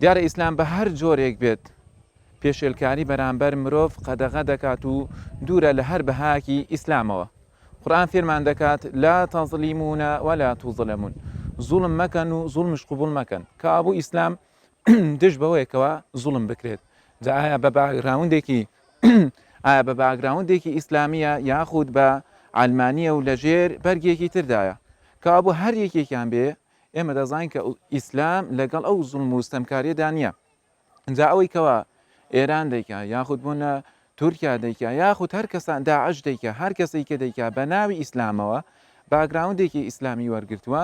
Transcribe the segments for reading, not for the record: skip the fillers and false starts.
دیارە ئیسلام بە هەر جۆرێک بێت پێشێلکاری بەرامبەر مرۆڤ قەدەغە دەکات و دوورە لە هەر بەهایەکی ئیسلامەوە. قورئان فێرمان دەکات، لا تظلمون ولا تظلمون، زوڵم مەکەن و زوڵمش قبوڵ مەکەن. کەوابوو ئیسلام دژ بەوەیە کەوا زوڵم بکرێت. جا ئایا بە باکگراوندێکی ئایا بە باکگراوندێکی ئیسلامییە یاخود بە عەلمانییە و لەژێر بەرگێکی تردایە. کەوابوو هەر یەکێکیان بێ ئێمە دەزانین کە ئیسلام لەگەڵ ئەو زوڵم و ستەمکاریەدا نییە. جا ئەوەی کەوا ئێران دەیکا یاخود بۆنە تورکیا دەیکا یاخود هەر کەسان داعش دەیکا هەر کەسێک کە دەیکا بە ناوی ئیسلامەوە باکگراوندێکی ئیسلامی وەرگرتووە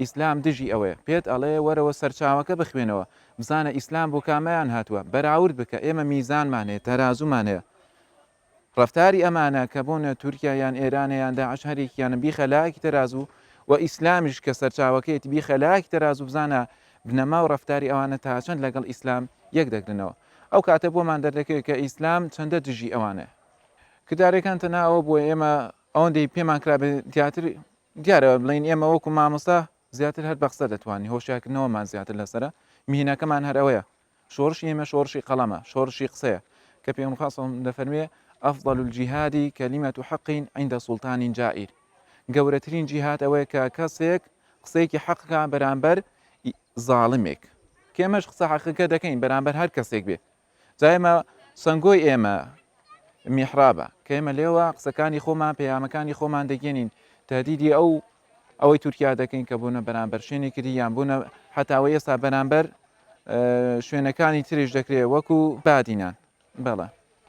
ئیسلام دژی ئەوەیە پێت ئەڵێ وەرەوە سەرچاوەکە بخوێنەوە بزانە ئیسلام بۆ کامەیان هاتووە بەراورد بکە ئێمە میزانمان هەیە تەرازومان هەیە ڕەفتاری ئەمانە کە بۆنە تورکیا یان ئێرانە یان داعش هەرێکیانە بیخە لایەکی تەرازوو و ئیسلامیش کە سەرچاوەکەیەتی بیخە لایەکی تەرازوو بزانە بنەما و ڕەفتاری ئەوانە تا چەند لەگەڵ ئیسلام یەک دەگرنەوە ئەو کاتە بۆمان دەردەکەوێت کە ئیسلام چەندە دژی ئەوانەیە. کردارەکان تەنها ئەوە بووە ئێمە ئەوەندەی پێمان کرابێت زیاتر دیارە بڵێین ئێمە وەکو مامۆستا زیاتر هەر بە قسە دەتوانین هۆشیارکردنەوەمان زیاتر لەسەرە مهینەکەمان هەر ئەوەیە شۆڕشی ئێمە شۆڕشی قەڵەمە، شۆڕشی قسەیە، کە پێغەمبەر خوا صلی اللە علیە و سلم دەفەرموێ، افضل الجهاد کلمە حق عند سلطان جائر، گەورەترین جیهاد ئەوەیە کە کەسێک قسەیەکی حەق بکا بەرامبەر زاڵمێک، کە ئێمەش قسە حەقەکە دەکەین بەرامبەر هەر کەسێک بێ، جا ئێمە سەنگۆی ئێمە میحرابە، کە ئێمە لێوە قسەکانی خۆمان پەیامەکانی خۆمان دەگەێنین، تهدیدی ئەو ئەوەی تورکیا دەکەین کە بوونە بەرامبەر شوێنێکی دی یان بوونە حتاوە ئێستا بەرامبەر شوێنەکانی تریش دەکرێت وەکو بادینان بەڵێ.